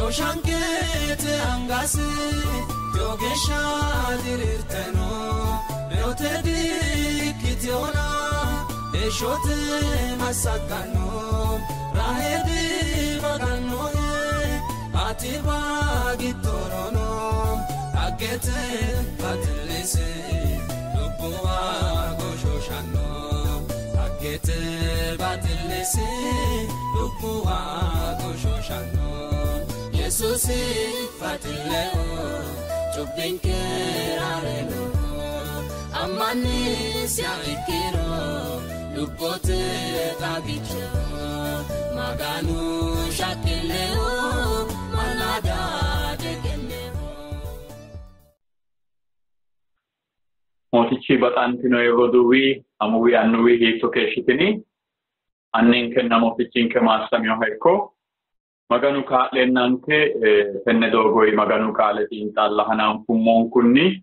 Shooshankete angasi yogeeshsha diriirte no reyote diikkiteona heeshshote massagganno rahe dibagannohe ati bagittorono dhaggete baxillisi lubbuwa goshooshanno dhaggete baxillisi lubbuwa goshooshanno Yesuusi baxilleho cubbinkera reyino ammanisiha ikkiro lubbote xagicho Maganu shaqqilleho mallada degenneho. Mootichi baxantinoe roduuwi amuwi annuwi hiitto keeshshitini? Anninkenna mootichinke maassaminoha ikko. Maganu kaa'leennanke tenne doogoyi Maganu qaale xiinxalla hananfummonkunni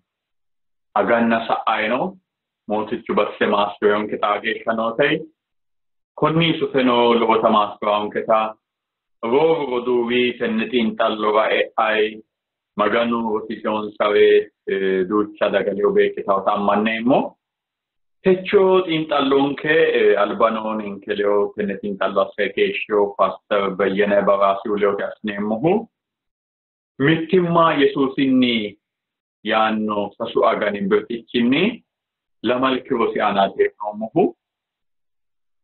aganna sa'ayino mootichu batise maassi'rinonke xaa geeshsha nootei konni sufeno lowota maassi'raonketa rooru roduuwi tenne xiinxallora e'ai Maganu rosiisinonsawe duucha daga ledo beeqqitawota ammanneemmo. Techo xiinxallonke alba noo ninke ledo tenne xiinxallo asse keeshshiyo Paaster Beyyene Baraasihu ledote assineemmohu mittimma Yesuusinni yaanno sasu agani birxichinni lamalki rosi aanaati hee'noommohu.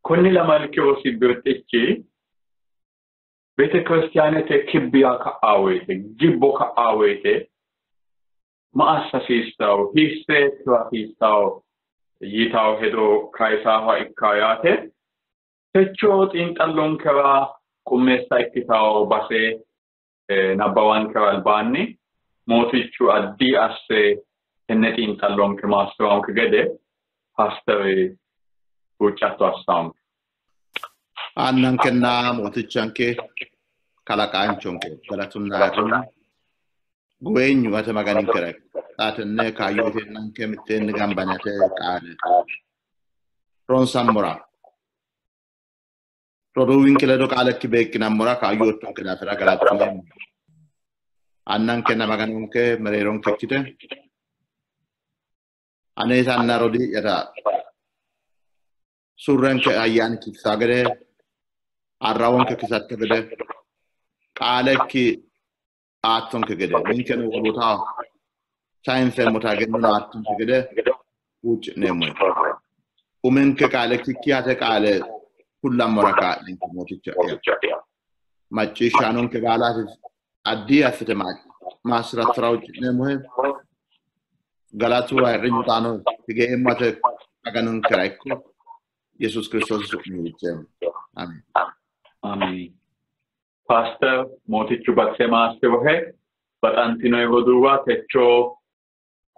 Konni lamalki rosi birxichi beetekiristiyaanete kibbiya ka'aa woyite, gibbo ka'aa woyite ma assa hasiissawo, hiisse tira hasiissawo yitawo hedo kayisaaha ikkawo yaate. Techo xiinxallonkera qummeessa ikkitawo base nabbawankera albaanni mootichu addi asse tenne xiinxallonke maassi'rawonke gede paasteri huuccatto assawonke. Annankenna mootichanke kalaqaanchonke galatunna ayirrinyu guweenyu ate Maganinkera xa tenne kaayyo uyiteennanke mitteenni gamba yine ate qaale ronsammora roduuwinke ledo qaalekki beeqqinammora kaayyo oottonke daafira galaxxineemmo. Annankenna Maganonke mereeronke ikkite aneetanna rodii'yata surrenke ayyaanikki kisaa gede arrawonke kisatto gede qaalekki aattonke gede ninkeno wolootaho sayinseemmota egennono aattonke gede huucci'neemmohe. Uminke qaalekki ikki ate qaale kullammora kaa'linke mooticha'ya. Macciishshaanonke baalaati addi assite maassi'rattora huucci'neemmohe. Galatu ayirrinyu xaano higeemmo ate Maganonkera ikko Yesuus Kiristoosi su'minni huucceemmo. Amin. Amin. Paaster mootichu batise maassi'rohe. Baxantinoe roduuwa techo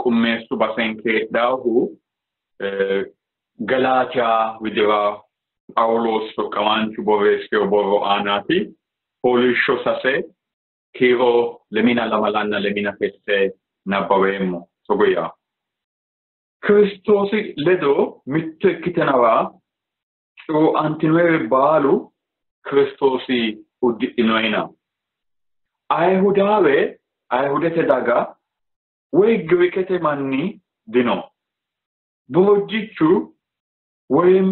qummeessu basenke heedhaahu Galaatiya widira Phaawuloos soqqamaanchu borreessino borro aanaati. Fooliishsho sase kiiro lemina lamalanna lemina sette nabbaweemmo. Togo yaa Kiristoosi ledo mitto ikkitinawa cuuantinoeri baalu Kiristoosi uddidhinoena. Ayihudaawe, Ayihudete daga woy Girikete manni dino. Borojjichu woyim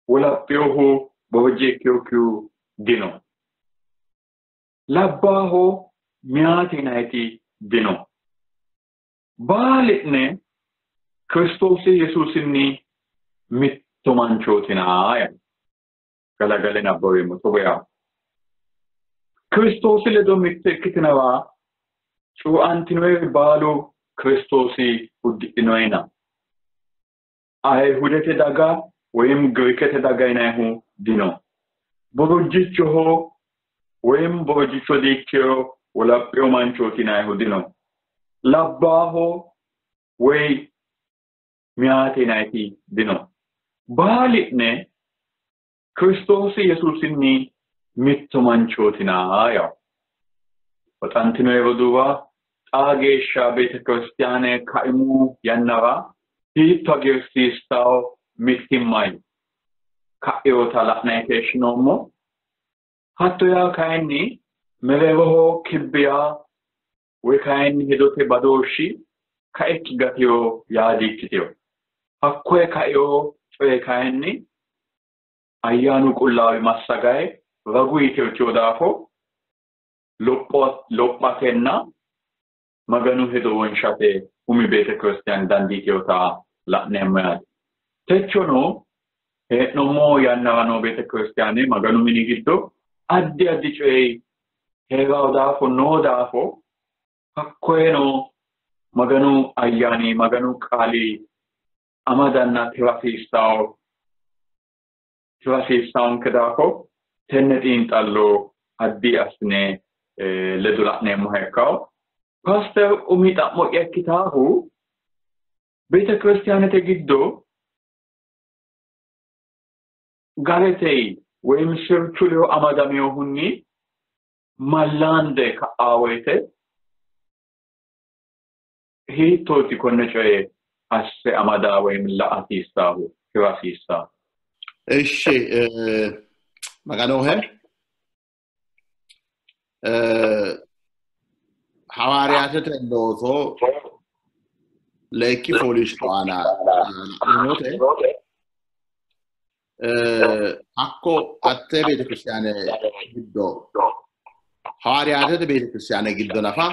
wolaphinohu borojje ikkinokkihu dino. Labbaaho meyaate yinanniti dino. Baali'ne Kiristoosi Yesuusinni mitto manchootina yaanno. Galagale nabbaweemmo togo yaa Kiristoosi ledo mitto ikkitinawa cuuantinoeri baalu Kiristoosi uddidhinoena. Ayihudete daga woyim Girikete daga yinannihu dino. Borojjichoho woyim borojjicho diikkino wolaphino manchooti yinannihu dino. Labbaaho woy meyaate yinanniti dino. Baali'ne Kiristoosi Yesuusinni mitto manchootina yawo. Baxantinoe roduuwa, xaa geeshsha beetekiristiyaane kaimu yannara hiitto hagiirsiissawo mittimma ka'inota la'nanni keeshshinoommo. Hatto yaa kayinni Mereeroho kibbiya woy kayinni hedote badooshshi kaikki gatiyo yaa diikkiteyo. Hakkoye kaeyo coye kayinni ayyaanu qullaawi massagaye ragu yiteyo daafo lophatenna Maganu hedo wonshate umi beetekiristiyaane dandiiteyota la'neemmo yaate. Techono hee'noommo yannara noo beetekiristiyaane Maganu mini giddo addi addi coyi heerawo daafo noo daafo hakkoyeno Maganu ayyaani Maganu qaali amadanna tira hasiissawonke daafo tenne xiinxallo addi assine ledo la'neemmoha ikkawo. Paaster umi xa'mo'ya ikkitaahu beetekiristiyaanete giddo garetey woyim sirchu ledo amadaminohunni mallaande ka'a woyite hiittooti konne coye asse amada woyim la'a hasiissaahu tira hasiissaahu? Ishi Maganohe ሐዋርያትተ looso leekki fooliishsho aana la'neemmote hakko hatte beetekiristiyaane giddo ሐዋርያትተ beetekiristiyaane giddo nafa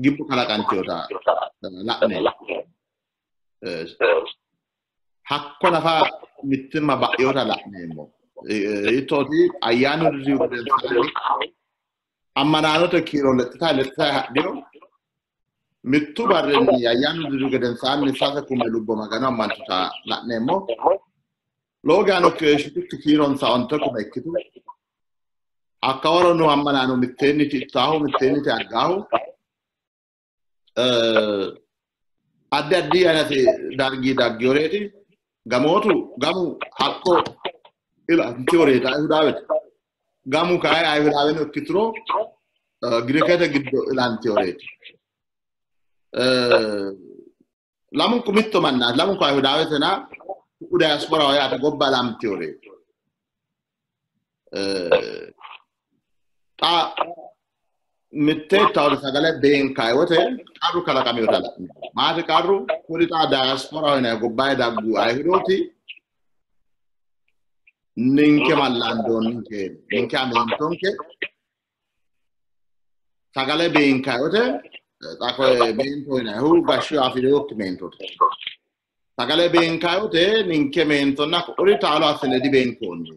gibbo kalaqantinota la'neemmo. Hakko nafa mittimma ba'inota la'neemmo. Hiittooti ayyaanu dirihu gedensaanni ammanaanote kiiro lexxitayi hadhino. Mittu barrinni ayyaanu dirihu gedensaanni 3,000 lubbo Magano ammantuta la'neemmo. Lowo geeshshano keeshshitukki kiironsa 9,000 ikkitu. Hakka waro noo ammanaano mitteenniti ittaahu mitteenniti aggaahu addi addi aynate dargi daggiyoreeti. Gamootu gamu hakko ilantiyoreeti Ayihudaawete. Gamu kayi Ayihudaaweno ikkituro Girikete giddo ilantiyoreeti. Lamunku mitto mannaati. Lamunku Ayihudaawetena ku'u diyaasporaho yaate gobba ilantiyoreeti. Xa mitte ittaawore sagale beenkayi wote qarru kalaqameyota la'neemmo. Maati qarru? Kuri xa diyaasporaho yinayi gobbayi daggu Ayihudooti ninke mallaandoonninke ninke ameentonke sagale beenkayi wote xa koye meento yinayihu gashsho afirinokki meentooti. Sagale beenkayi wote ninke meentonna kuri taalo assine dibeenkoonni.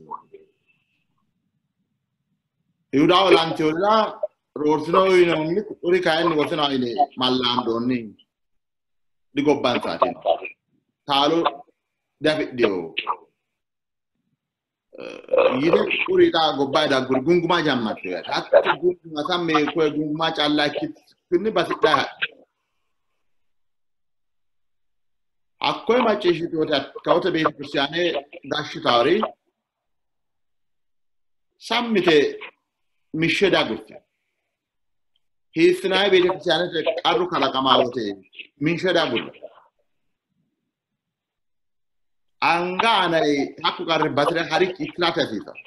Yihudaho ilantiyorira roortino yinoonni kuri kayinni wosinaho yine mallaandoonni digobbansaati. Taalo diafidhino. Yite kuri xa gobbayi dagguri gunguma jammartu yaate. Hatto gunguma samme koye gunguma calla ikkikkinni batidhayi hadhu. Hakkoye macciishshitu wote kawote beetekiristiyaane gashshitaari sammite mishshe diagurtino. Hiissinayi beetekiristiyaanete qarru kalaqamaa wote minshe diagurtino. Anga aanayi hakku qarri batire harikki tirate hasiisanno.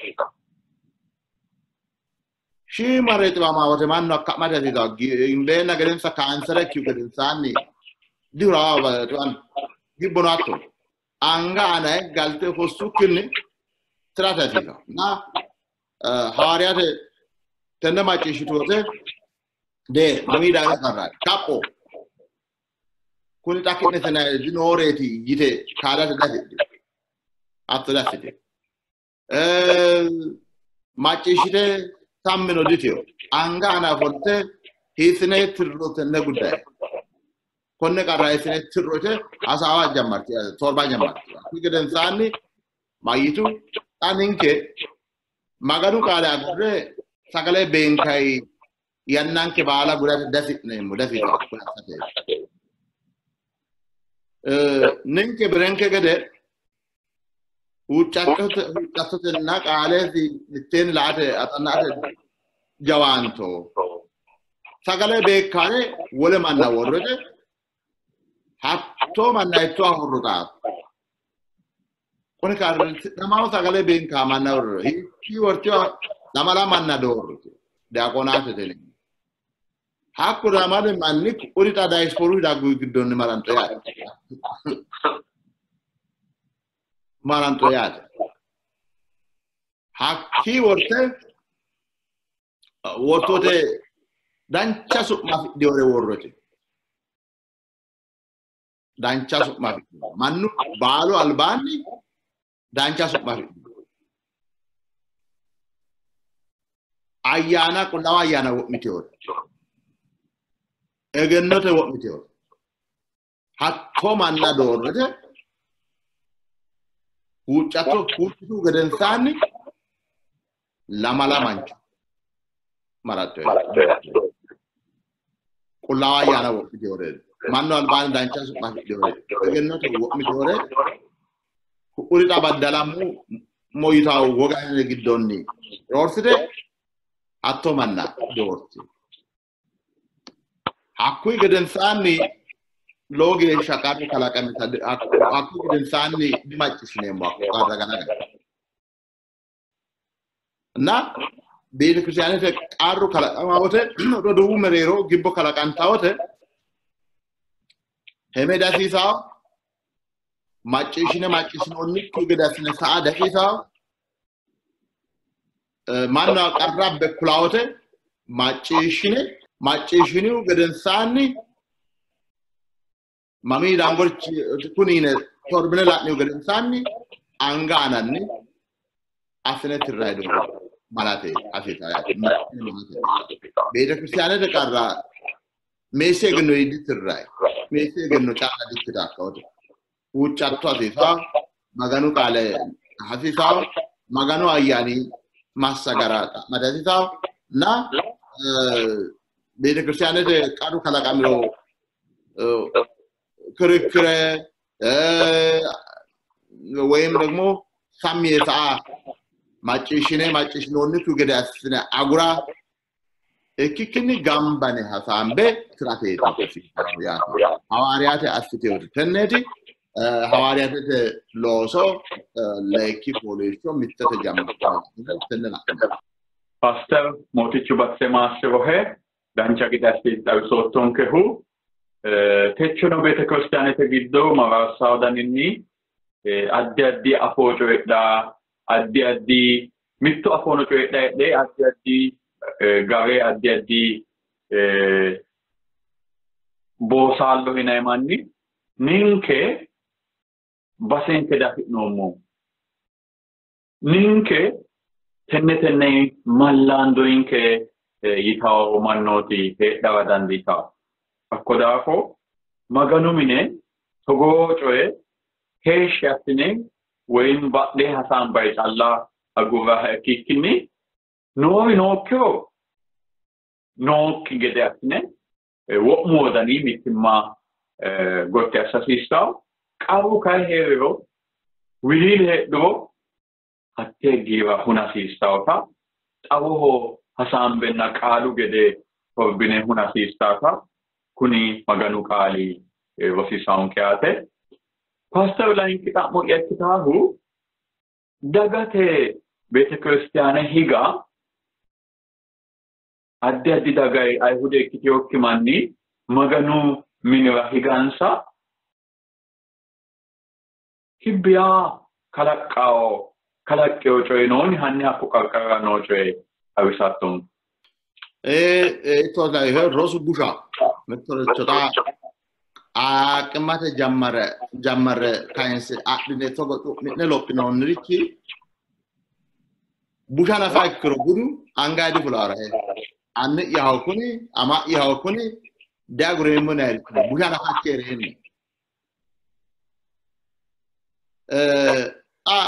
Shiimare xiwamaa wote mannu akka'mate hasiisanno. Gimbeenna gedensa kaansere ikkihu gedensaanni dihurawa xiwanno. Gibbono hatto. Anga aanayi galte hossukkinni tirate hasiisanno. Na ሐዋርያት tenne macciishshitu wote de mamii daayino qarraati kapho kuni xa ki'ne tinayi dinooreeti yite kaadate diafidhino. Hatto diassitino. Macciishshite sammino ditino. Anga aana ofolte hiissine tirro tenne guddaye konne qarra hiissine tirro yite hasaawa jammarti torba jammarti. Hakkuyi gedensaanni mayyitu xa ninke Maganu qaale agurre sagale beenkayi yannanke baala gudate dasi'neemmo dasi'neemmo. Ninke birenke gede huuccattotenna qaalesi mitteenni la'ate axanna'ate jawaanto sagale beekkaare wole manna worrote hattoo manna hittoo horro xaatu. Kuni qarri sagale beenkaamanna worro hiikki wortiwa lamala manna doorrote diyaaqonaatete hakku lamali manni kuri xa daayisporu daggu giddonni maranxo yaate maranxo yaate hakkii worte wortote dancha su'ma afidhinore worrote dancha su'ma afidhino mannu baalu albaanni dancha su'ma afidhino ayyaana qullaawa ayyaana wo'mitewore egennote wo'mitewore hattoo manna doorrete huuccatto huuccitu gedensaanni lamala mancho maratto qullaawa ayyaana wo'mitewore mannu albaanni dancha su'ma afidhinore egennote wo'mitewore kuri xa baddalammu moyitawo wogane giddonni roorsite hatto manna doorti. Hakkuyi gedensaanni lowo geeshsha qarru kalaqamita hakkuyi gedensaanni dimacciishshineemmo hakko qarra gana gana. እና ቤተክርስቲያንete qarru kalaqama wote roduuwu mereero gibbo kalaqanta wote heme dasiisawo macciishshine macciishshinoonnikki gede assine sa'a dasiisawo mannu qarra abbe kula wote macciishshine macciishshinihu gedensaanni mamii dangorchi kuni yine torbine la'nihu gedensaanni anga ananni assine tirrayi doogo malate hasiisaa yaate ቤተክርስቲያንete qarra meessi egenno ditirrayi meessi egenno calla dikkita wote huuccatto hasiisawo maganu qaale hasiisawo maganu ayyaani massagara xa'mate hasiisawo እና ቤተክርስቲያንete qarru kalaqamiro ክርክረ ወይም ደግሞ sammi sa'a macciishshine macciishshinoonnikkihu gede assine agura ikkikkinni gambane hasaambe tirateeti yaate hawaariyaate assiteewoti tenneeti hawaariyaatete looso leekki fooliishsho mittete jammartino tenne la'neemmo. ፓስተር mootichu batse maassirohe dancha gede assite xawisoottonkehu techono beetekiristiyaanete giddo maraarsawo daninni addi addi afoo coyidhaa addi addi mitto afoono coyidha heedhe addi addi gare addi addi boosaallo yinayi manni ninke basenke diafi'noommo ninke tenne tenne mallaandoyinke yitawo mannooti heedhara dandiitawo. Hakko daafo Maganu mine togoo coye heeshshi assine ወይም badhee hasaambayi calla agurraha ikkikkinni noori nookkiro nookki gede assine wo'mu wodani mittimma gotti assa hasiissawo. Qarru kayi heeriro wiliile heedhuro hattee giira huna hasiissawota xawoho hasaambenna qaalu gede torbine huna hasiissawota kuni Maganu qaali rosiisaanke yaate. ፓስተር ላይንኪ xa'mo'ya ikkitaahu dagate beetekiristiyaane higa addi addi dagay Ayihude ikkiteewokki manni Maganu minira higansa hibbiya kalaqqawo kalaqqewo coyi noonni hanni hakko qarqarira noo coye xawisattonke. Rosu busha mittoricho xa aaqimmate jammare jammare kayinse adhine togo cu'mi'ne lophinoonnirichi busha nafa ikkiro budu angayi difulaara anni'yaho kuni ama'yaho kuni diagureemmo yinayirichi busha nafa ikke heereenna xa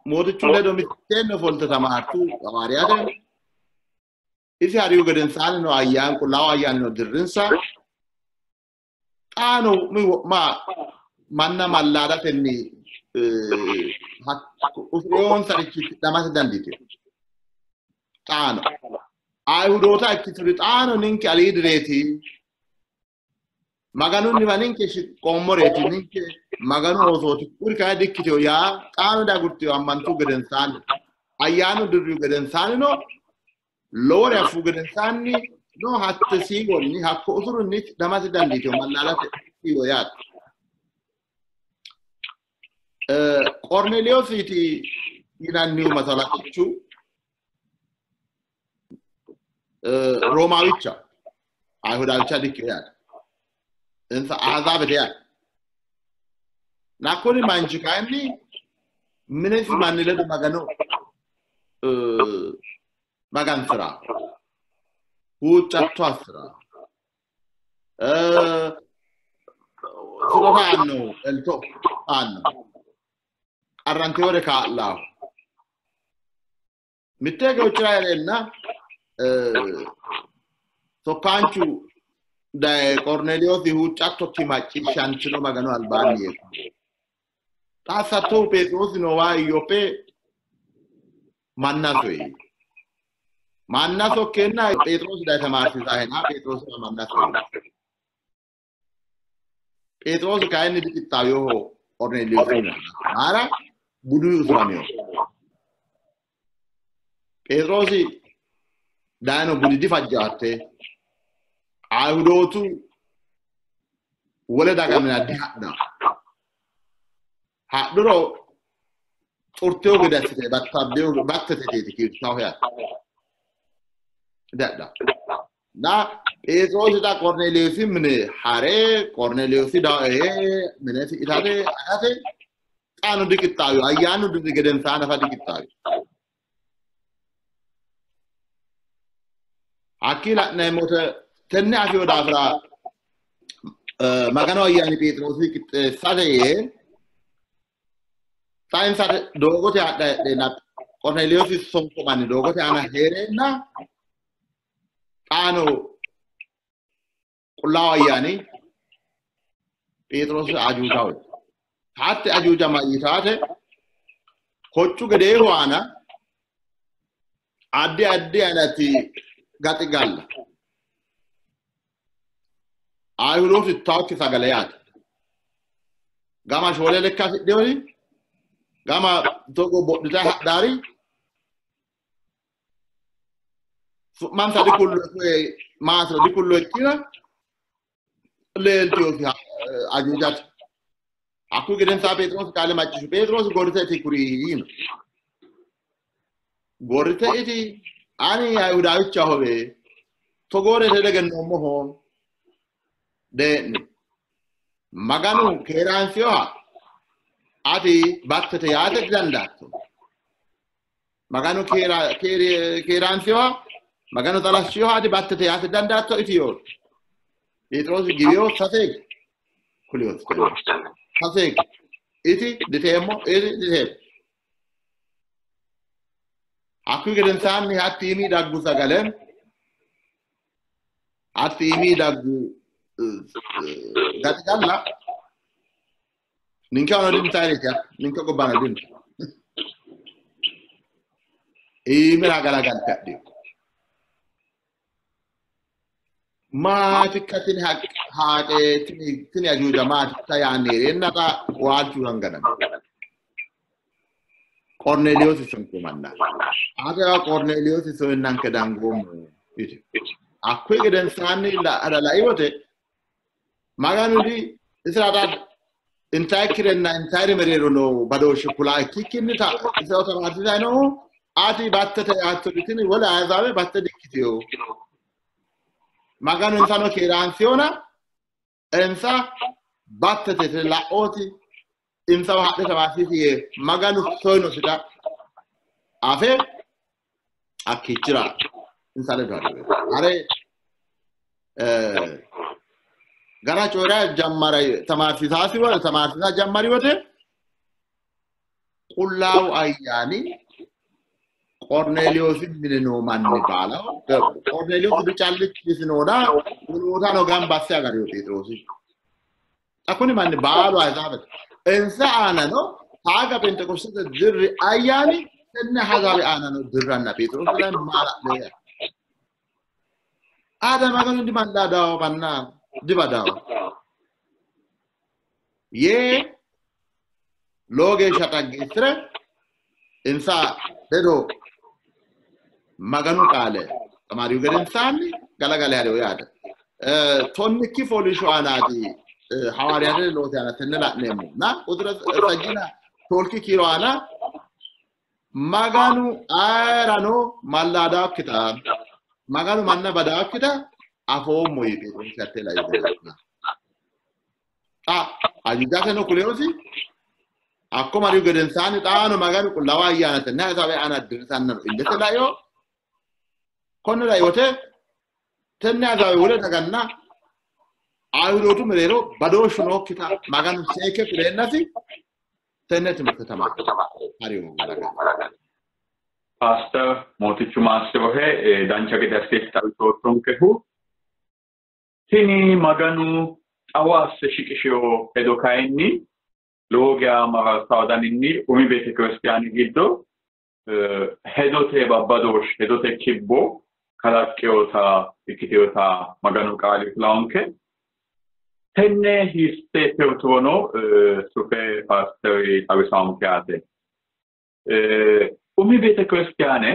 mootichu ledo mitteenni ofolte tamaartu hawaariyaate isi harihu gedensaanni no ayyaan qullaawu ayyaani no dirrinsa xaano wo'mi wo'ma manna mallaadatenni usureyoonsarichi tidhamate dandiitino. Xaano Ayihudoota ikkituri xaano ninke aliidireeti Maganunniwa ninke shiqqoommoreeti ninke Maganu oosooti kuri kayi dikkiteyo yaa xaano diagurteyo ammantu gedensaanni ayyaanu dirriyu gedensaannino lowore affu gedensaanni no hatte siiwonni hakko usurunni damasi dandiiteyo mallaalate siiwo yaate. Qorneliyoosiiti yinannihu masalaaqichu Roomaawicha Ayihudaawicha dikkino yaate. Insa Ahizaabete yaate. Nakkuni manchi kayinni minesi manni ledo Magano magansi'ra huuccatto assi'ra sirota aanno elto aanno qarrantewore kaa'laahu mitte hige huuccira hee'reenna sokkaanchu daye Qorneliyoosi huuccattokki macciishshantino Maganu albaanni yee xa assattohu Pheexiroosi noowa Iyyoophe manna soyi. Manna sokkeenna Pheexiroosi daye tamaarsiisahena Pheexiroosira manna soyi. Pheexiroosi kayinni diqixxaaweho Qorneliyoosi maara budu usuramino. Pheexiroosi dayino budi difajjaatte Ayihudootu wole daga mina dihadha. Hadhuro xurteyo gede assite battabbeyo battete kiirtaho yaate. Dihadha. Na Pheexiroosi xa Qorneliyoosi mine hare Qorneliyoosi daye minesi itate agate xaano diqixxaawiyo ayyaanu dirri gedensaa nafa diqixxaawiyo. Hakkii la'neemmote tenne afiyo daafira Maganu ayyaani Pheexiroosi qixxeessate yee xa insa doogote hadha heedheenna Qorneliyoosi sonko manni doogote aana hee'reenna xaano Qullaawu ayyaani Pheexiroosi ajuuja uyi. Hatte ajuuja mayyitaate hoccu gedeehu aana addi addi ayinati gaxigalla Ayihudootu ittaakki sagale yaate. Gama shoole lekka afidhinori gama togo bodhitayi hadhaari su'mansa dikulloe maatiro dikullo ikkina leeltinosi ajuujate. Hakkuyi gedensaa Pheexiroosi qaale macciishshu. Pheexiroosi gorrite iti kuri yiino. Gorrite iti ani Ayihudaawichahowe togoore ite egennoommoho dee'ni. Maganu keeraansiyoha ati battete yaate didandaatto. Maganu keeraansiyoha Maganu xalashshiyoha ati battete yaate didandaatto iti yoo. Pheexiroosi giwiyo saseegi kuliyosi. Saseegi iti diteemmo iti diteemmo. Hakkuyi gedensaanni hatti iimi daggu sagale hatti iimi daggu gaxigalla ninkewano dintayireeti ninke gobbano dinta iimira galagalte adhino. Maatikka tini haaqee tini ajuuja maatikka yaanni hee'reenna xa waalchu hanganami. Qorneliyoosi sonko manna. Atewa Qorneliyoosi soyennanke dangoommo yite. Hakkuyi gedensaanni lai wote Maganu di isira xa intayikkirenna intayiri mereero noo badooshshe kulaa ikkikkinni ta isira tamaarsiisayi noohu ati battete yaattori tini wole Ahizaabe batte dikkiteyo. Maganu insano keeraansiyona insa battete tini la'ooti insawa hadhe tamaarsiisi yee Maganu soyinosita afe hakkiichira insa ledo hare gara coyi'ra jammara tamaarsiisaasi tamaarsiisa jammari wote Qullaawu ayyaani Qorneliyoosi mine noo manni baalaho Qorneliyoosi bicallichisi noona wolootano gamba asse agarino Pheexiroosi. Xa kuni manni baalu Ahizaabete. Insa aanano taaga Phenxeqosxete dirri ayyaani tenne Ahizaabe aanano dirranna Pheexiroosi lae maala'le. Aada Maganu dimallaadawo manna dibadawo. Yee lowo geeshsha xaggeessire insa ledo Maganu qaale tamaarihu gedensaanni galagale hariho yaate. Tonnikki fooliishsho aanaati hawaariyaatete loosi aana tenne la'neemmo. Na quxire sajjina shoolki kiiro aana Maganu ayerano mallaadaakkita Maganu manna badaakkita afoommo yii Pheexiroosi hattee laihu gedensaanni. Xa ajuujateno kuleyosi hakko marihu gedensaanni xaano Maganu Qullaawa Ayyaana tenne hasaawe aana dirrisanna no illete laino. Konne lainote tenne hasaawe wole daganna Ayihudootu mereero badooshshu nookkita Maganu seekke kuleennasi tenne timirte tamaare harihu galagale. Paaster Mootichu maassirohe dancha gede assite xawisoottonkehu. Tini Maganu xawo asse shiqishiyo hedo kayinni lowo geya mararsawo daninni umi beetekiristiyaani giddo hedote babbadooshshi hedote kibbo kalaqqeyota ikkiteyota Maganu qaali kulanke. Tenne hiisse tirturono sufe paasteri xawisaanke yaate. Umi beetekiristiyaane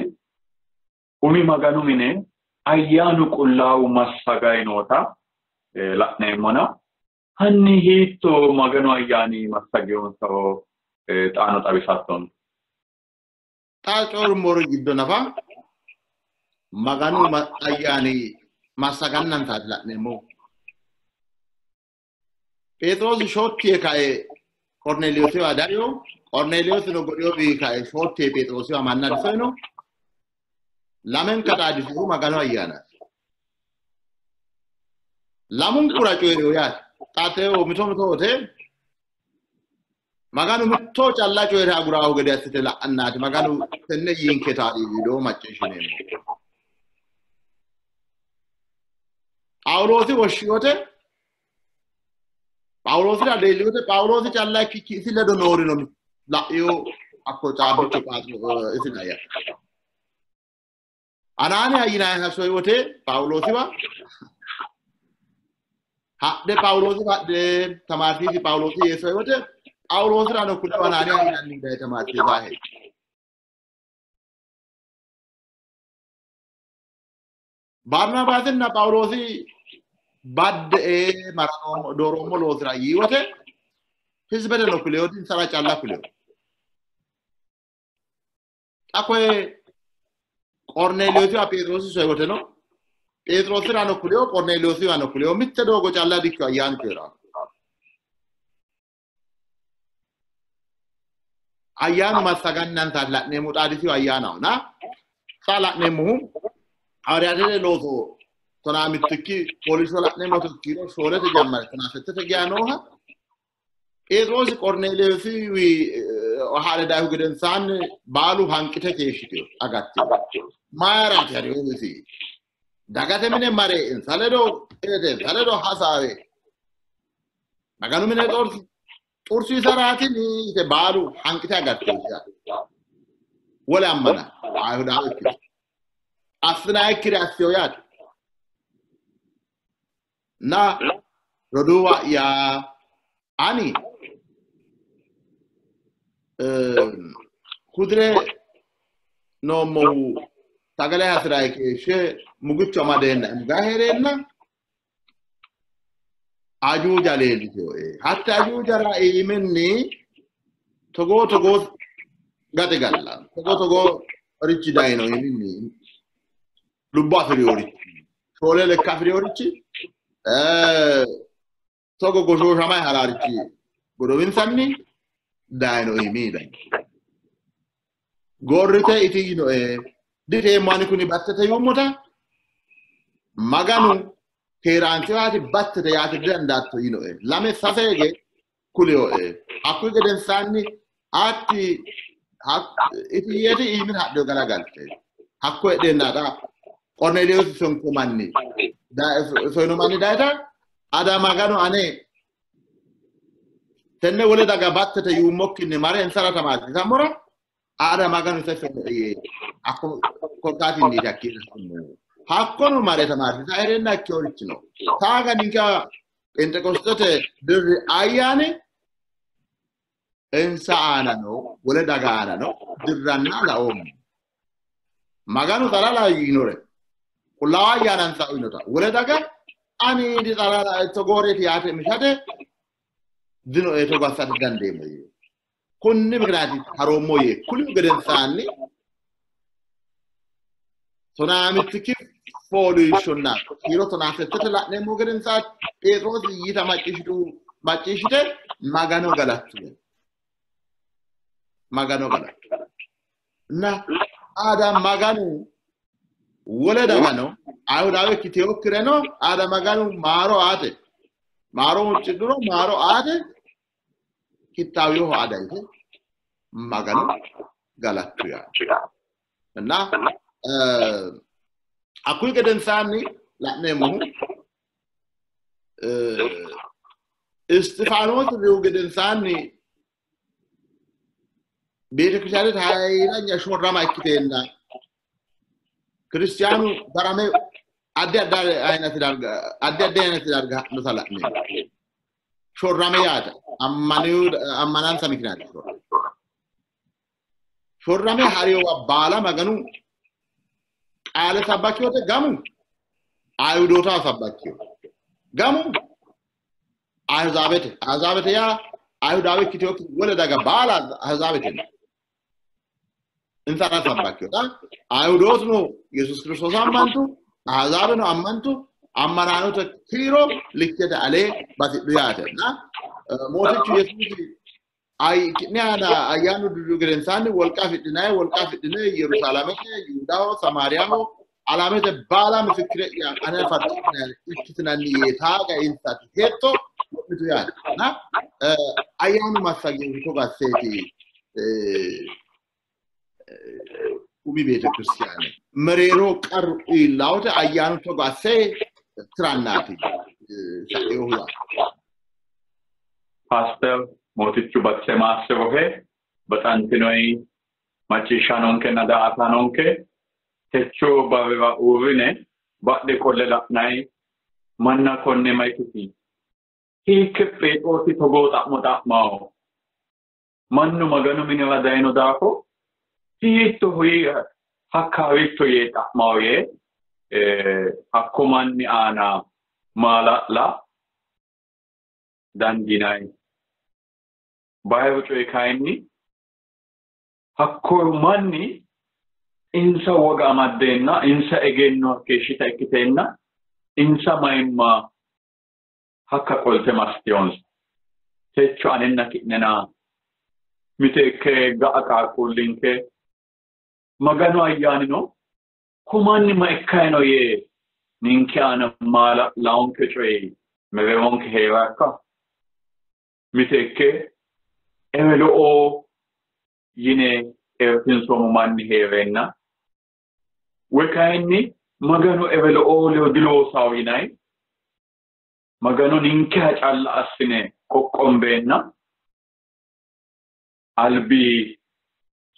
umi Maganu mine ayyaanu qullaawu massagayi noota la'neemmona hanni hiitto Maganu ayyaani massageyonsaro xaano xawisattonke. Xa coyirummori giddo nafa Maganu ayyaani massagannansaati la'neemmohu. Pheexiroosi shootti yee kae Qornelewoosiwa dayo. Qornelewoosino godhewii kae shootti yee Pheexiroosiwa manna disoyino. Lamenka xaadisihu Maganu ayyaanaati. Lamunkura coyi'rihu yaate. Xa tewo mito mito wote Maganu mitto calla coyi're aguraahu gede assite la'annaati. Maganu tenne yiinke taali widoo macciishshineemmo. Phaawuloosi woshshi wote Phaawuloosira leelli wote Phaawuloosi calla ikkikki isi ledo noorino la'yo hakko caabbicho isi layi. Anaaniya yinanniha soyi wote Phaawuloosiwa hadhe Phaawuloosi hadhe tamaarsiisi Phaawuloosi yee soyi wote Phaawuloosirano kule Anaaniya yinanni daye tamaarsiisahe. Barnabaasinna Phaawuloosi badde maranoommo dooroommo loosira yii wote hizibeteno kuleyo dinsara calla kuleyo. Xa koye Qornelewoosiwa Pheexiroosi soyi woteno Pheexiroosirano kuleyo Qornelewoosiwano kuleyo mitte doogo calla dikkiyo ayyaanu coyi'ranno. Ayyaanu massagannansaati la'neemmo xaadisiyo ayyaanaho na xa la'neemmohu hawaariyaatete looso tonaa mittikki fooliishsho la'neemmo kiiro shoolete jammare tonaa settete geya nooha Pheexiroosi Qornelewoosiwi haare dayihu gedensaanni baalu hanqite keeshshitino agattino. Mayiraati hariyosi dagate mine mare insa ledo eete insa ledo hasaawe Maganu mine xursiisaraatini yite baalu hanqite agattino. Wole ammana Ayihudaawe ikkito assinayikkire assiyo yaate. Na roduuwa'ya ani hudire noommohu sagale hasi'rayi keeshshe mugicho amadeenna mugaa hee'reenna ajuuja leelliteyoe. Hatte ajuujara iiminni togoo togoo gaxigalla togoo togoo richi dayino iiminni lubbo afi'rinorichi shoole lekka afi'rinorichi togo goshooshamay haraarichi godowinsanni dayino iimii dayino. Gorrite iti yinoe diteemmo ani kuni battete yuummota Maganu keeraanchiwaati battete yaate didandaatto yinoe. Lame sase hige kuliyoe. Hakkuyi gedensaanni hatti iti yeeti iimira hadheyo galagalte. Hakko heedheenna xa Qornelewoosi sonko manni soyino manni dayita ada Maganu ane tenne wole daga battete yuummokkinni mare insara tamaarsiisammora ada Maganu ise soyinoe yee hakko korkaatinniiti hakkiira soyinohu. Hakkono mare tamaarsiisa hee'reenna ikkeworichi no. Taaga ninke Phenxeqosxete dirri ayyaani Insa aana no wole daga aana no dirranna laoommo. Maganu xalala yiinore Qullaawa Ayyaanansa uyinota wole daga ani dixalala togooreeti yaate mishate dinoe togo assate dandeemmo yee. Kunni mikinaati haroommo yee kulihu gedensaanni tonaamitiki fooliishshonna kiiro 18 la'neemmo gedensaanni Pheexiroosi yiita macciishshite Magano galattu. Magano galattu. እና አዳ Maganu wole dagano Ayhudawe ikkiteyokkireno aada Maganu maaro aate maaro huuccidhuro maaro aate qixxaawiyoho aada yite Magano galattu yaate. እና hakkuyi gedensaanni la'neemmohu Isxifaanoosi riyu gedensaanni ቤተክርስቲያኒት ኃይለኛ shorrama ikkiteenna ክርስቲያኑ darame addi addi አይነት darga addi addi አይነት darga ha'nota la'neemmo. Shorrame yaate ammanansa mikinaati shorrame hariyowa baala Maganu qaale sabbakkiyote gamu Ayhudootaho sabbakkiyo gamu Ahzaabete Ahzaabete yaa Ayhudawe ikkiteyokkiri wole daga baala Ahzaabete insara sabbakkiyota Ayhudootuno Yesuus Kiristoosa ammantu Ahzaabeno ammantu ammanaanote kiiro likkete alee batidhu yaate. እና mootichu Yesuusi ki'ne aana ayyaanu dirrihu gedensaanni wolqa afidhinayi wolqa afidhine Yerusaalamete, Yihudaho, Samaariyaho alamete baala misikire'ya ane farcidhinanni ikkitinanni yee taaga insati hexxo wo'mitu yaate. እና ayyaanu massagehu togo asseeti umi beetekiristiyaane mereero qarru iillawote ayyaanu togo asse tirannaati sa'eyohu yaate. ፓስተር mootichu batise maassirohe baxantinoyi macciishshanonkenna daa''atanonke techo barrira uurrine badhe qolle la'nayi manna konne mayikkiti hiikke Pheexiroosi togoo xa'mo xa'mawo mannu Maganu minira dayino daafo hiitto hakkaawicho yee xa'mawo yee hakko manni aana maala'la dandiinayi. Bayiru coyi kayinni hakko manni insa woga amaddeenna insa egenno hakkeeshshita ikkiteenna insa mayimma hakka qolte massiteyonsa. Techo anenna ki'nena miteekke ga'a qaaqquullinke Maganu ayyaanino ko manni ma ikkayino yee ninke aana maala'lawonke coyi mereeronke heerakka miteekke ewelo'o yine ertinsoomo manni heereenna woy kayinni Maganu ewelo'o ledo diloosawo yinayi Maganu ninkeha calla assine qoqqombeenna albi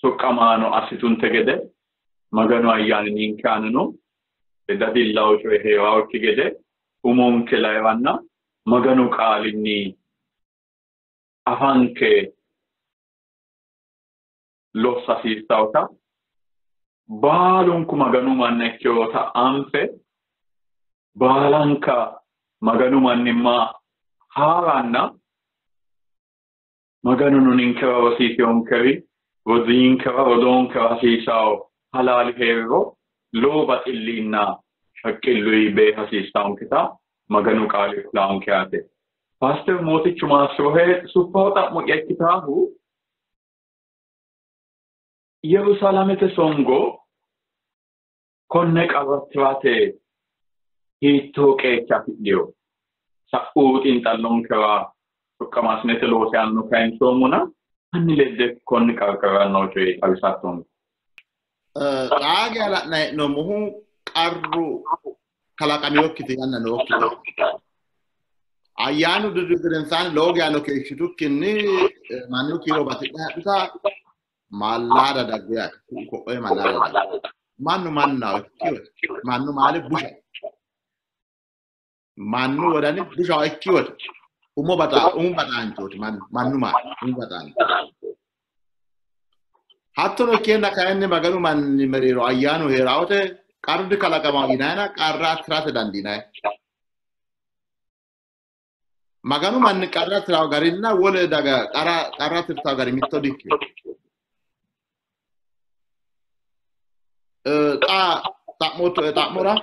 soqqamaano assitunte gede Maganu ayyaani ninke aanano dadillawo coyi heerawokki gede umonke layiranna Maganu qaalinni afanke lossa hasiissawota baalunku Maganu manna ikkeyota anfe baalanka Maganu mannimma haaranna Maganuno ninkewa rosiiseyonkeri rodiinkewa rodoonkewa hasiisawo halaali heeriro lowo baxillinna shaqqilluyi beeha hasiissawonketa Maganu qaali kulaanke yaate. ፓስተር mootichu maassirohe suffaho xa'mo'ya ikkitaahu Yerusaalamete songo konne qarra tirate hiittoo qeecha afidhiyo? Sa'u xiinxallonkewa soqqamaasinete loosi aanano kayinsoommona hanni ledde konni qarqara noo coye xawisattonke. Xaa geya la'nayi hee'noommohu qarru kalaqaminokkiti yanna nookkita. Ayyaanu dirri gedensaanni lowo geeyano keeshshitukkinni mannu kiiro batidhe hadhuta mallaada daggu yaate. Ku'u ko'oye mallaada daggu. Mannu mannaho ikkiwote mannu maali busha. Mannu wodani bushaho ikkiwote Umo baxaanchooti mannu umu baxaancho. Hattono ikkeenna kayinni Maganu manni mereero ayyaanu heerawote qarru dikalaqamawo yinayina qarra tirate dandiinayi. Maganu manni qarra tirawo garinna wole daga qarra tirtawo gari mitto dikkino. Xa xa'moottoe xa'mora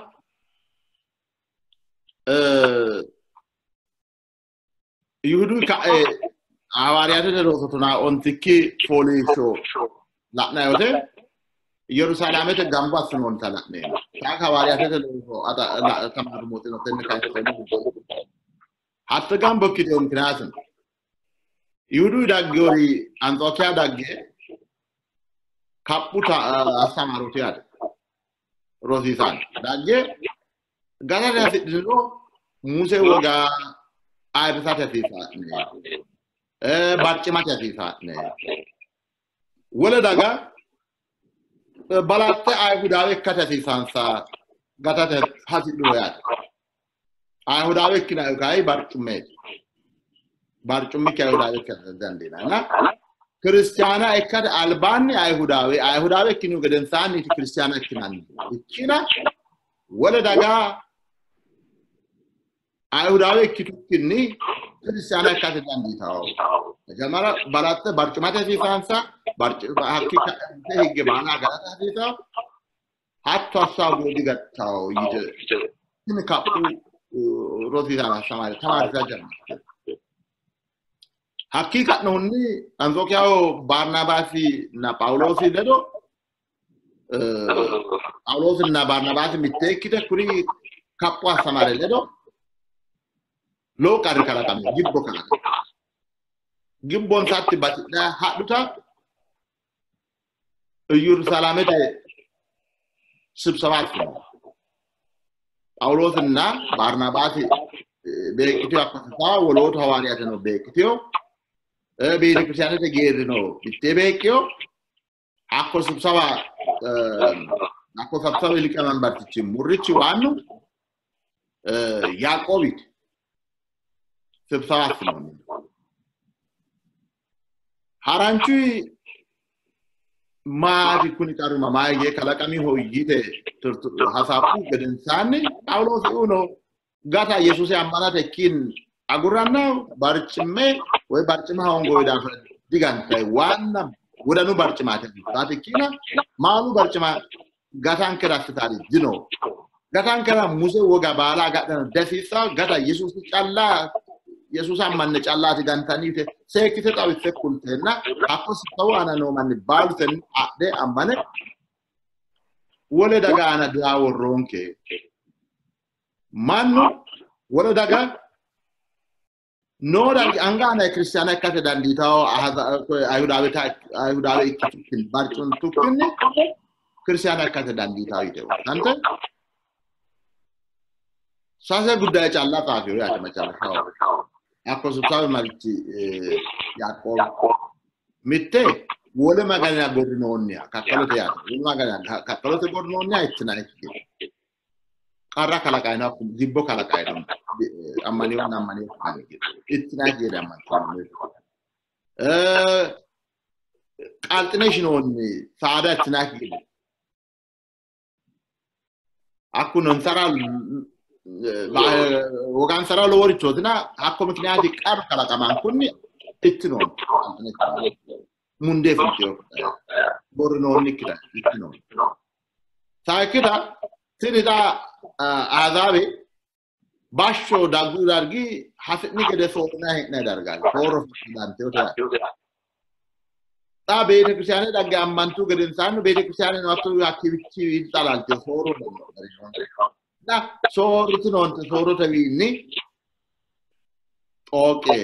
Yihudu ka'e hawaariyaatete looso tonaa ontikki fooliishsho la'nayi wote Yerusaalamete gamba assinoonnita la'neemmo. Taa hawaariyaatete looso tamaarummootino tenne kayinni hatte gamba ikkiteyo mikinaatino. Yihudu daggewori Anxookiya dagge kaphu astamarooti yaate rosiisaano dagge gatate hasidhiniro Muse woga ayirrisate hasiisaa'ne barcimate hasiisaa'ne wole daga balaxxe Ayihudaawe ikkate hasiisaansa gatate hasidhuro yaate. Ayihudaawe ikkinayi kayi barcummeeti. Barcummikki Ayihudaawe ikka dandiinanni. Kiristiyaana ikkate albaanni Ayihudaawe, Ayihudaawe ikkinihu gedensaanniiti kiristiyaana ikkinanni. Ikkina wole daga Ayihudaawe ikkitukkinni kiristiyaana ikkate dandiitawo. Jamara balaxxe barcumate hasiisaansa hakki ka'e higge baala agarate hasiisawo hatto assaa goodi gattawo yite tini kaphu rosiisaano tamaarisa jammarte. Hakki ka'nohunni Anxookiyaho Barnabaasi na Phaawuloosi ledo Phaawuloosinna Barnabaasi mitte ikkite kuri kaphu astamare ledo lowo qarri kalaqame gibbo kalaqame. Gibbonsatti batidha hadhuta Iyerusalamete ስብሰባ አስፈለገ። ጳውሎስና ባርናባስ beeqqiteyo akkasumas woloota hawaariyaatino beeqqiteyo beetekiristiyaanete geerrino mittee beeqqeyo hakko sibsaba hakko sabsabe liqemanbartichi murrichi waannu Yaaqoobiiti ስብሰባ assinoonni. Haranchu maati kuni qarruma maayye kalaqamiho yite hasaabbu gedensaanni Phaawuloos uno gata Yesuusi ammanate ikkin agurranna barcimme woy barcima hongoyi daafira digantayi waanna wodanu barcimaati saati ikkina maalu barcima gatankera assitaari dino. Gatankera Muse woga baala agadhano dasiissa gata Yesuusi calla Yesuusa ammanne callaati gantanni yite seekkite xawisse kulteenna hakko sibsawu aana noo manni baalu tenne adhe ammane wole daga aana duha worroonke. Mannu wole daga noo dargi anga aana kiristiyaana ikkate dandiitawo Ayihudaawe ikkitukkinni barcuntukkinni kiristiyaana ikkate dandiitawo yite wossante sase ጉዳይ calla xaafeyo yaate መጨረሻው hakko sibsawe marichi Yaaqoob mitte wole maganira gorrinoonniha kakkalote yaate wole maganira kakkalote gorrinoonniha ittinannikki gede qarra kalaqayino gibbo kalaqayino ammanewonna ammanewokki manni gede ittinannikki gede ammantinoonni qalxine shinoonni saada ittinannikki gede hakkuno insara wogansara loworichootina hakko mikiniyaati qarru kalaqamankunni ittinoonni mundee fulteyo gorrinoonnikkita ittinoonni. Sayikkita tini xa Ahzaabe bashsho daggu dargi hasi'ni gede soorrinayi hee'nayi dargaati soorro danteyote yaate. Xa beetekiristiyaane dagge ammantu gedensaanni beetekiristiyaaneno hatto hakkiiwichi xalalteyo soorro da soorritinoonte soorrotewiinni xooqe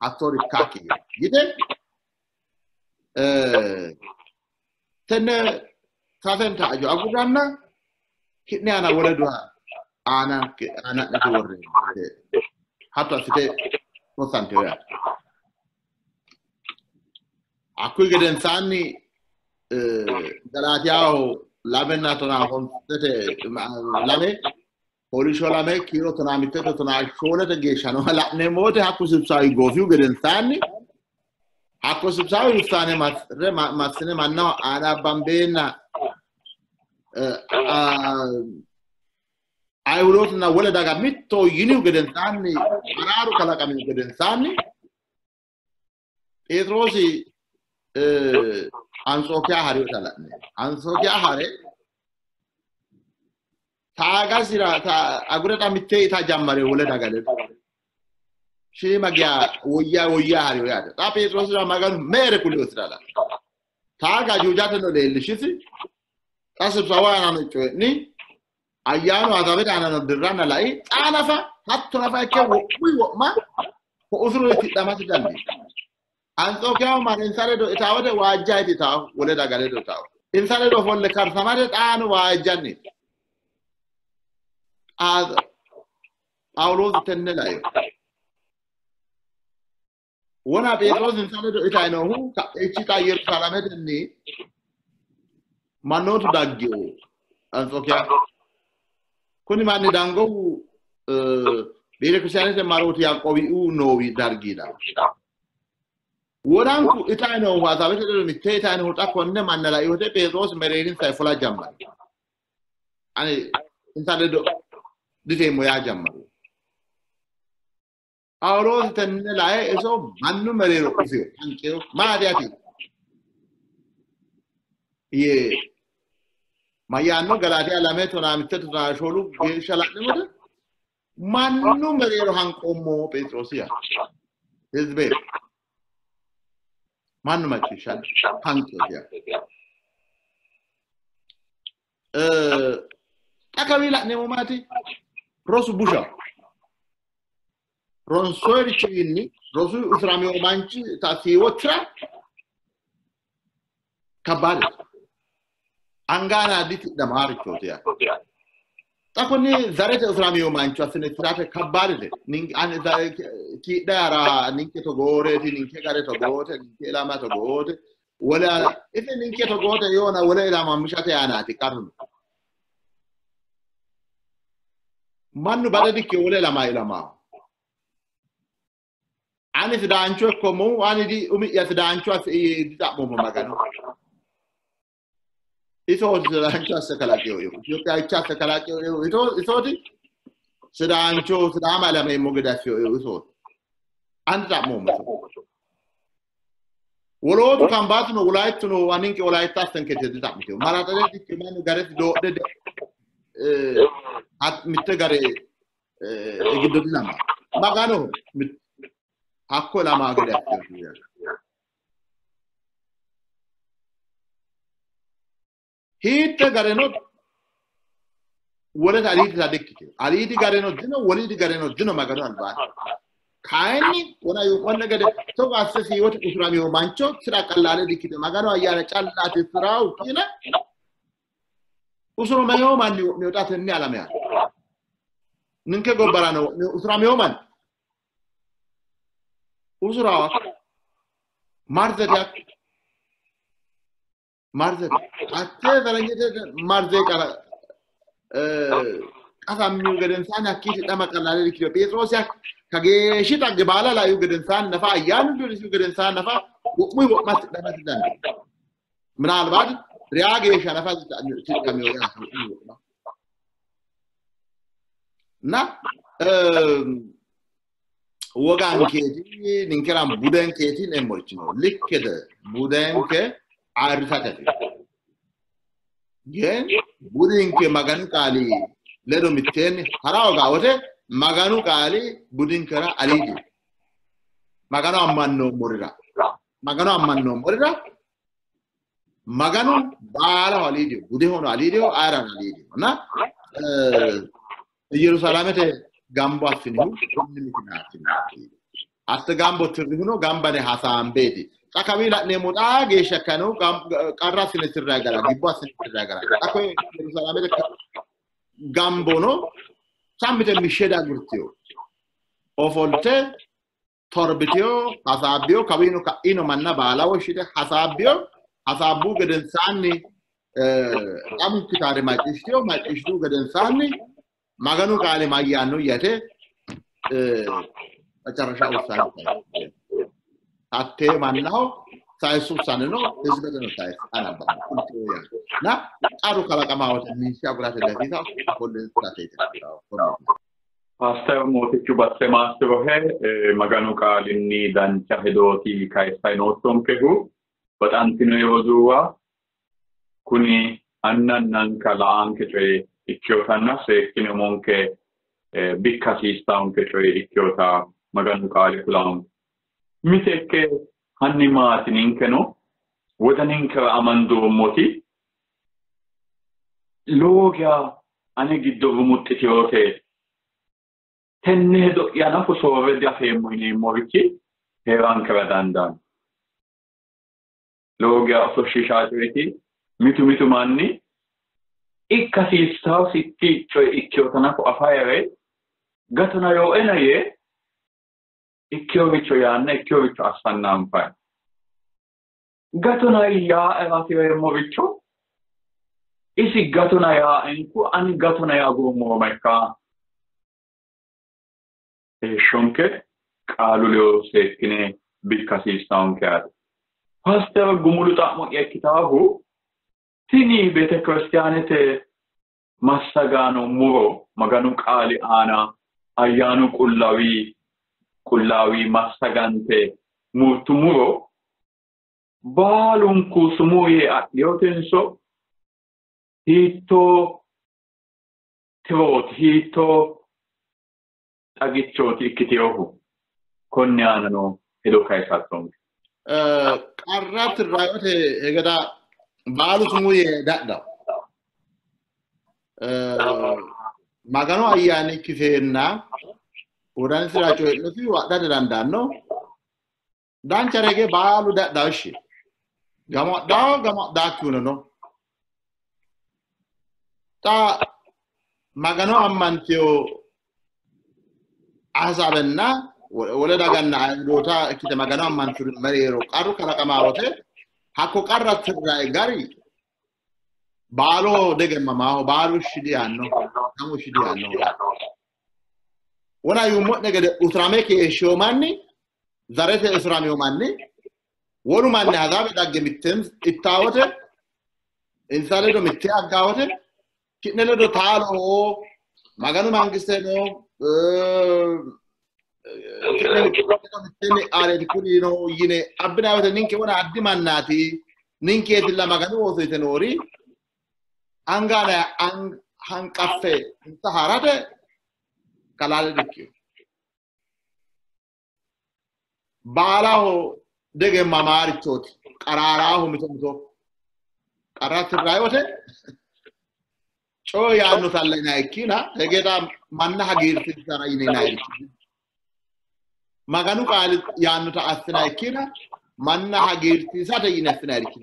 hattoori ikkakki yite tenne sasenta hajo agurranna ki'ne aana wole duha aana aana'nete worreemmo hatto assite rossanteyo yaate. Hakkuyi gedensaanni Galaatiyaho lamenna tonaa honsete lame Fooliishsho 2 kiiro 15 14 geeshsha nooha la'neemmo wote hakku sibsaawi goofihu gedensaanni hakko sibsaawi wussaane massine mannaho aana bambeenna Ayihudootunna wole daga mitto yinihu gedensaanni araaru kalaqamihu gedensaanni Pheexiroosi Antsookiya harinota la'ne Antsookiya hare taagasira agure xa mitte ita jammare wole daga ledo shiima geya woyya woyya hariyo yaate. Xa Pheexiroosira Maganu meere kuliosira la taaga ajuujateno leellishisi xa sibsawa aanano coyi'ni ayyaanu azabete aanano dirranna lai xa nafa hatto nafa ikke wo'muyi wo'ma ho'usuru tidhamasi dandii. Antsookiyaho mare insa ledo itawote waajja itawo wole daga ledo itawo insa ledo ofolle karsamate xaano waajjanni. Phaawuloosi tenne laino. Wona Pheexiroosi insa ledo itayi noohu ka'ichi xa Yerusaalametenni mannootu daggino Antsookiya. Kuni manni dangohu betekiristiyaanete marooti Yaaqoobiu noowi dargiidha. Wonanku itayi noohu Azaabete ledo mitte itayi noohu xa konne manna lai wote Pheexiroosi mereerinsa fula jammari. Ani insa ledo diteemmo yaa jammari. Phaawuloosi tenne lae iso mannu mereero ufiyo hanqeyo maati ati yee mayyaanno Galaatiya 2 15 14 geeshsha la'neemmote mannu mereero hanqoommo Pheexiroosi yaa hizbe mannu macciishshanni hanqeyo yaa. Xa kawii la'neemmo maati rosu busha ronsoyrichiwiinni rosu usuramewo manchi ta siiwo tira kabbaadete. Angaana ditidhamaarichooti yaate. Xa konni zarete usuramewo mancho assine tirate kabbaadete. Kiidha yara ninke togooreeti, ninke gare togoote, ninke ilama togoote, wole ise ninke togoote yoona wole ilama mishate aanaati qarru. Mannu bade dikke wole ilama ilamaaho. Ani sidaancho ikkoommohu ani di umi'ya sidaancho asse dixa'moommo Magano. Isooti sidaancho asse kalaqeyo Itoophiyawicha asse kalaqeyo isooti sidaancho Sidaama ilameemmo gede asseyo isooti. Ani dixa'moommo iso. Wolootu Kambaatuno Wolaayittuno aninke Wolaayitta assenkete dixa'miteyo. Maraxate dikke mannu garesi doodhe mitte gare giddo dilama. Maganoho hakko ilamaa gede asseyo. Hiitte gareno wolete aliidita dikkitino. Aliidi gareno dino, woliidi gareno dino Maganu albaanni. Kayinni wona yuuqonne gede togo asse siiwote usuramewo mancho tira qallaale dikkitino. Maganu ayyaana callaati tiraahu kiine usuramewo manni wo'meyo xa tenne alame aana. Ninke gobbarano wo'meyo usuramewo manni usurawa marzete hakko marzete hatte zaranyete marze qasammihu gedensaanni hakkiichi dhama qallaale dikkitino. Pheexiroosi kageeshshi xagge baala laihu gedensaanni nafa ayyaanu dirrisihu gedensaanni nafa wo'muyi wo'ma tidhamasi dandiino. Minaalbaati reyaa geeshsha nafa tidhameyo yaate wo'muyi wo'ma. Na wogankeeti ninkera budenkeeti yineemmorichi no. Likkete budenke ayirrisate. Gen budinke Maganu qaali ledo mitteenni hara hogaa wote Maganu qaali budinkera aliidi. Maganu ammannoommorira. Maganu ammannoommorira Maganu baalaho aliidiho, budehono aliidiho, ayirano aliidiho. Na Yerusaalamete gambo assinihu konni mikinaati. Hatte gambo tirrihuno gambane hasaambeeti. Xa kawii la'neemmo xaa geeshsha ikkano qarra assine tirrayi gara, gibbo assine tirrayi gara. Xa koye Yerusaalamete gambono sammite mishshe dagurtiyo. Ofolte torbitiyo hasaabbiyo kawiino ka'ino manna baala woshshite hasaabbiyo hasaabbu gedensaanni xamu kitaare macciishshitiyo macciishshitu gedensaanni Maganu qaali mayyaanno yate መጨረሻ ውሳኔ hattee mannaho sayissu ውሳኔ ነው ህዝበት ነው ሳይስ አናባ እና ቃሉ kalaqamaho minshe agurate dasiisa ፓስተር mootichu basse maassirohe Maganu qaalinni dancha hedooti kayissayi noottonkehu baxantino roduuwa kuni annannanka la'anke coye ikkiyotanna seekkine umonke bikka hasiissaanke coye ikkiyota Maganu qaali kulanonke. Mitekke hanni maati ninkeno wodaninkera amandoommoti lowo geya ane giddo rumuxxiteyote tenne hedo'ya nafu soorre diafeemmo yineemmorichi heerankera dandaanno. Lowo geya ososhshiishaa coyeeti mitu mitu manni ikka hasiissaosikki coye ikkeyota nafu afayere gatona yoo'ena yee ikkeyoricho yaanna ikkeyoricho assanna anfayi. Gatona yaa'era hasireemmoricho isi gatona yaa'enku ani gatona yaa agurummoro ma ikkaa? Heeshshonke qaalu ledo seekkine bikka hasiissaanke yaate. Paaster Gumulu xa'mo'ya ikkitaahu tini beetekiristiyaanete massagaano muro Maganu qaali aana ayyaanu qullaawi massagante murtu muro baalunku sumuu yee adhiyotenso hiittoo tirooti hiittoo xagichooti ikkiteyohu konne aanano hedo kayisattonke. Qarra tirraayote hegeda baalu sumuu yee dadhawo. Maganu ayyaani ikkiteenna wodanisira coyi'nosi adhate dandaanno. Dancha rege baalu dadhawo ishshi. Gamu adhawo gamu adhaakkihuno no. Xa Magano ammanteyo ahizaabena wole daganna ayihudoota ikkite Magano ammanturi mereero qarru kalaqamaa wote hakko qarra tirrayi gari baaloho degemmamaaho baalu ishshi diyaanno gamu ishshi diyaanno. Wona yuummo'ne gede usurame keeshshiyo manni zarete usuramiyo manni wolu manni ahizaabe dagge mitteen ittaawote insa ledo mittee aggawote ki'ne ledo taaloho Maganu mangiste no ki'ne ledo mitteenni aareeti kuri no yine abbinaayi wote ninke wona addi mannaati ninkeetilla Maganu ooso yite noori angaana hanqaffe insa harate kalaale dikkiyo. Baalaho degemmamaarichooti qaraaraaho mito mito qarra tirrayi wote coye yaannotalla yinayi ikkina hegeda manna hagiirsiisara yinayirichi Maganu qaali yaannota assinayi ikkina manna hagiirsiisate yine assinayirichi.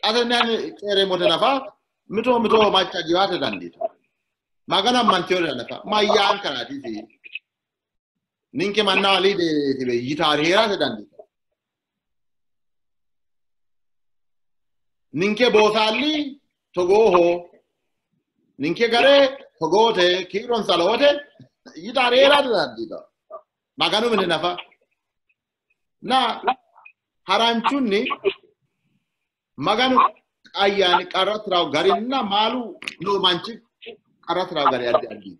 Xa tenne ani coyireemmote nafa mito mito macca giwate dandiita. Maganu ammanteyorira nafa mayyaankaraati isi ninke mannaho aliideetiwe yitaari heerate dandiita. Ninke boosaalli togooho ninke gare togoote kiironsa lowote yitaari heerate dandiita. Maganu mine nafa na haranchunni Maganu ayyaani qarra tirawo garinna maalu noo manchi qarra tirawo gari addi addi.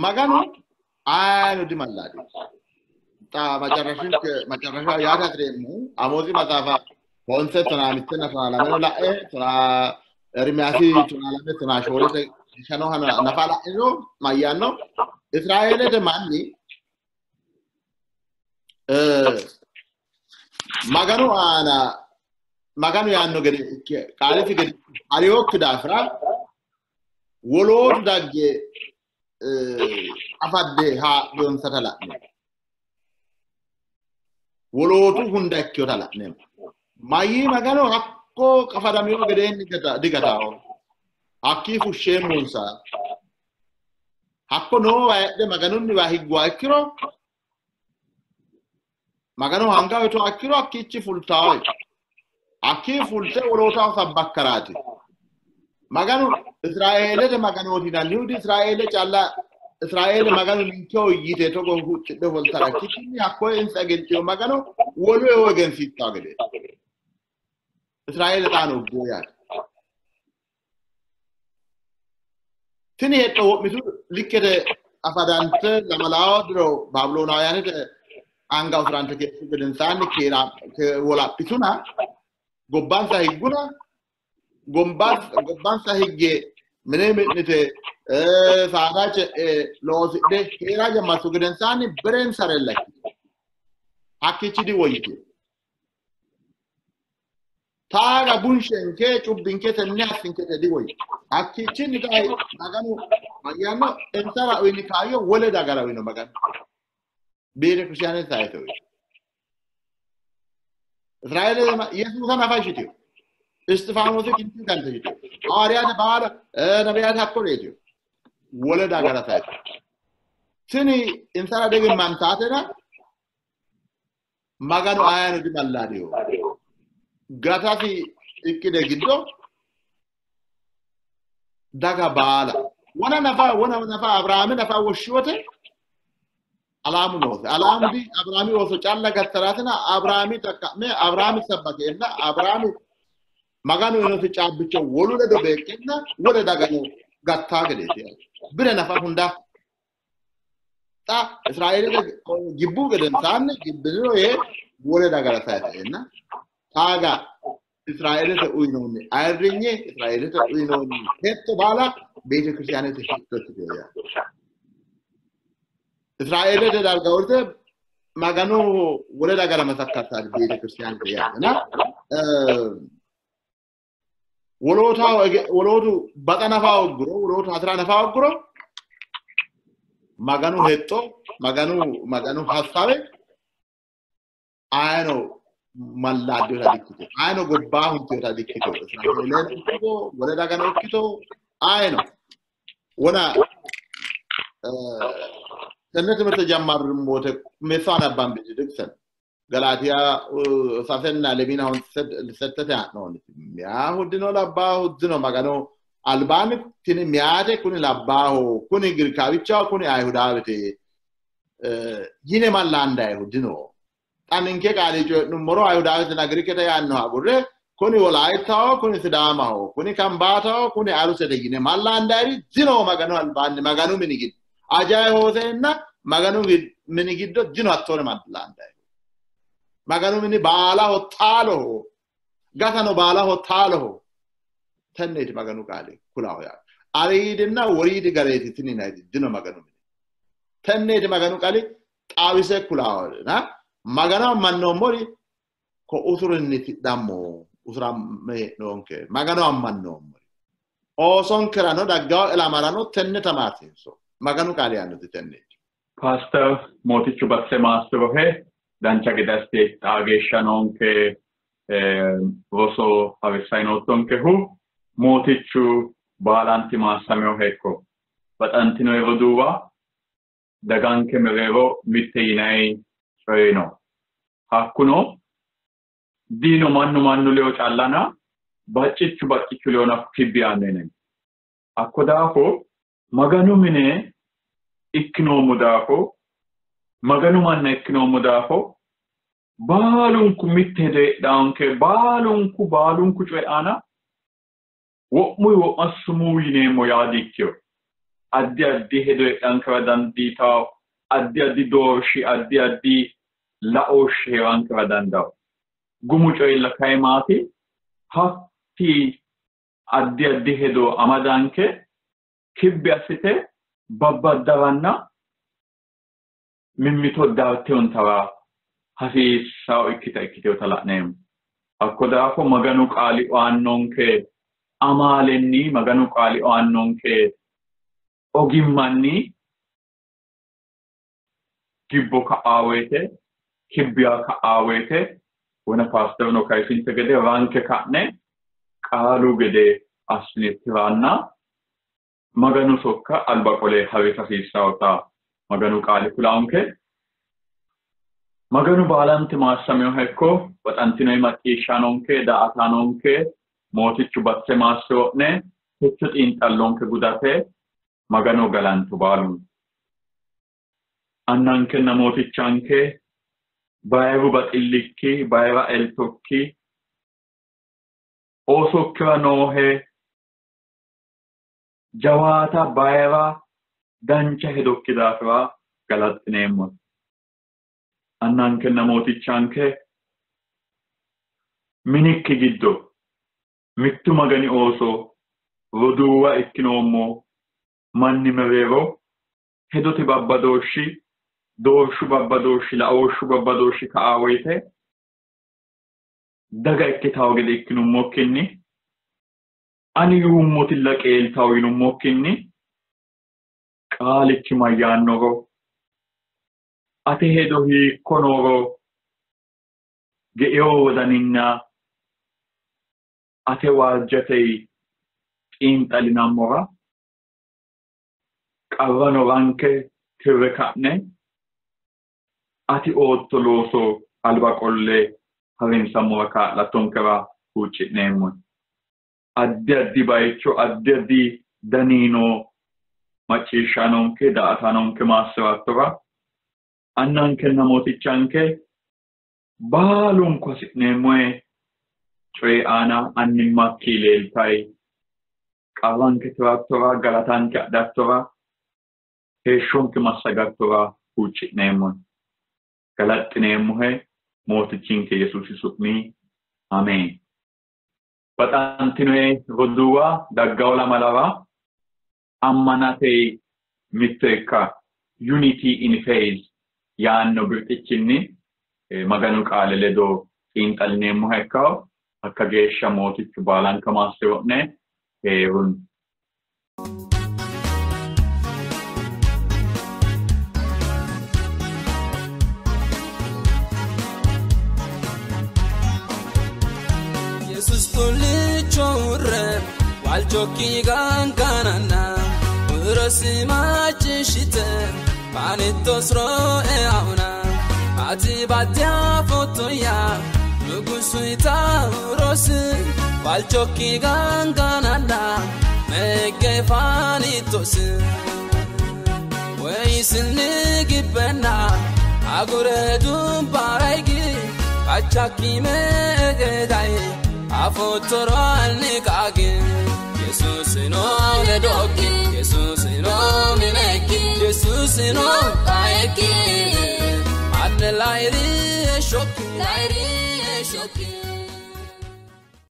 Maganu ayino dimallaadi. Xa macarrasha yaate hasireemmohu Amootsi maxaafa honse tonaa mittenna tonaa lameno la'e tonaa Ermiyaasi tonaa lame tonaa shoolete shanoha nafa la'ino mayyaanno Israeelete manni Maganu aana Maganu yaanno gede ikke qaalisi gede hariyokki daafira wolootu dagge afadde haadhiyonsata la'neemmo. Wolootu hunda ikkeyota la'neemmo. Mayyii Maganu hakko qafadamiyo gedeenni digataaho. Hakkii fushsheemmonsa. Hakko noowa heedhe Maganunniwa higguha ikkiro Maganu hanga uyitoha ikkiro hakkiichi fultaawo. Hakkii fulte wolootaho sabbakkaraati. Maganu Israeelete Maganooti yinannihu Israeele calla Israeele Maganu ninkeho yite togo huuccidhe ofoltara ikkikkinni hakkoye insa egentino Magano wolu eo egensiissanno gedeeti. Israeele xaano ubbino yaate. Tini hexxo wo'mitu likkete afadante lamalaawo diro Baabiloonaawuyaanete anga usurante keeshshu gedensaanni wolaphituna gobbansa higguna gobbansa higge mine mi'nite saada ce'e loosidhe hee'ra jammartu gedensaanni birensarella ikkitu. Hakkiichi diwoyyitino. Taaga bunshenke cubbinke tenne assinkete diwoyyitino. Hakkiichinni kayi Maganu mayyaanno insara uyini kaayyo wole dagara uyino Maganu. Beetekiristaanete sayise uyino. Israeele Yesuusa nafa shitino. Isxifaanoosi kinchu gante shitino. Hawaariyaate baala nabiyaate hakkoreeti. Wole dagara sayise. Tini insara degimmantaatena Maganu ayano dimallaadiyo. Gatasi ikkide giddo daga baala wona nafa Abiraami nafa woshshiwote alaamu noose. Alaamu di Abiraami ooso calla gattaraatina Abiraami xaqqa'me Abiraami sabbakeenna Abiraami Maganu uyinosi caabbicho wolu ledo beeqqenna wole dagano gattaa gedeeti. Bire nafa hunda xa Israeelete gibbu gedensaanni gibbiniro yee wole dagara sayiseenna taaga Israeelete uyinoonni ayirrinye Israeelete uyinoonni hexxo baala beetekiristaanete hexxo ikkiteyo yaate. Israeelete darga worte Maganu wole dagara masakkartaati beetekiristaanete yaate. Wolootu baxa nafa hogguro wolootu hasira nafa hogguro Maganu hexxo Maganu hassawe ayino mallaaddiyota dikkito ayino gobbaa huntiyota dikkito Israeeleno ikkito wole dagano ikkito ayino wona tenne timirte jammarrummo wote qummeessa anabbambeeti diqisen Galaatiya sasenna lemina settete ha'noonniti miyaahu dino labbaahu dino Maganu albaanni tini miyaate kuni labbaaho kuni Girikaawichaho kuni Ayihudaawete yine mallaandayihu dino. Xa ninke qaali coyi'nummoro Ayihudaawetenna Girikete yaannoha agurre kuni Wolaayittaho kuni Sidaamaho kuni Kambaataho kuni Arusete yine mallaandayiri dino Maganu albaanni Maganu mini giddo ajayi hooseenna Maganu mini giddo dino hattoore mallaandayihu. Maganu mini baalaho taaloho gatano baalaho taaloho tenneeti Maganu qaali kulaho yaate. Ariidinna woriidi gareeti tini yinayiti dino Maganu mini tenneeti Maganu qaali xawise kulaho na Magano ammannoommori ko usurinni tidhammo usuramme hee'noonke Magano ammannoommori oosonkerano daggawo ilamarano tenne tamaarsiinso Maganu qaali yaannoti tenneeti. Paaster Mootichu basse maassirohe dancha gede assite xaa geeshsha noonke roso harissayi noottonkehu Mootichu baalanti maassameohe ikko baxantino roduuwa daganke mereero mitte yinayi coyi no. Hakkuno diino mannu mannu ledo callana baccichu baccichu ledo nafu kibbi yaanno yinanni. Hakko daafo Maganu mine ikkinoommo daafo Maganu manna ikkinoommo daafo baalunku mitte hedo heedhaanke baalunku coyi aana wo'muyi wo'ma sumuu yineemmo yaa dikkino. Addi addi hedo heedhankera dandiitawo addi addi doorshi addi addi laooshshi heerankera dandawo. Gumu coyilla kayi maati hatti addi addi hedo amadanke kibbi assite babbaddaranna mimmito darte huntara hasiissawo ikkita ikkiteota la'neemmo. Hakko daafo Maganu qaali aannonke amaalenni Maganu qaali aannonke ogimmanni gibbo ka'aa woyite kibbiya ka'aa woyite wona paasterino kayisinte gede ranke ka'ne qaalu gede assine tiranna Maganu sokka alba qole harisa hasiissawota Maganu qaali kulaanke. Maganu baalanti maassaminoha ikko baxantinoi macciishshaanonke daa"ataanonke mootichu basse maassiro'ne techo xiinxallonke gudate Magano galantu baalu. Annankenna mootichanke bayiru baxillikki bayira eltokki oosokkira noohe jawaata bayira dancha hedokki daafira galaxxineemmo. Annankenna mootichanke minikki giddo mittu Magani ooso roduuwa ikkinoommo manni mereero hedote babbadooshshi doorshu babbadooshshi laooshshu babbadooshshi ka'a woyte daga ikkitawo gede ikkinummokkinni ani yuummotilla qeeltawo yinummokkinni qaalikki mayyaannoro ate hedo hiikko nooro ge'eo wodaninna ate waajjatey xiinxalinammora qarrano ranke tirre ka'ne ati ootto looso alba qolle harinsammora kaa'lattonkera huucci'neemmo. Addi addi bayicho addi addi danino macciishshaanonke daa"ataanonke maassirattora annankenna mootichanke baalunku hasi'neemmoe coyi aana annimmakki leeltayi qarranke tirattora galatanke adhattora heeshshonke massagattora huucci'neemmo. Galaxxineemmohe mootichinke Yesuusi su'mi ameen. Baxantinoe roduuwa daggawo lamalara ammanate mitto ikka unity in faith yaanno birxichinni Maganu qaale ledo xiinxallineemmoha ikkawo hakka geeshsha mootichu baalanka maassiro'ne heerun. Yesus tollicho urre waalchokki gangananna urosi macciishshite baanittos ro'e auna ati baddea fotoya nugusuita urosi waalchokki gangananna meggefaanittos ወይስኒ ግበና አጉረ ዱባራይጊ ቃቻኪ መገዳይ አፎቶሮአልንቃግ ኢየሱስኖ ለዶኪ ኢየሱስኖ ሚነኪ ኢየሱስኖ ቃየኪ አነ ላይሪ ሾኪ ላይሪ ሾኪ።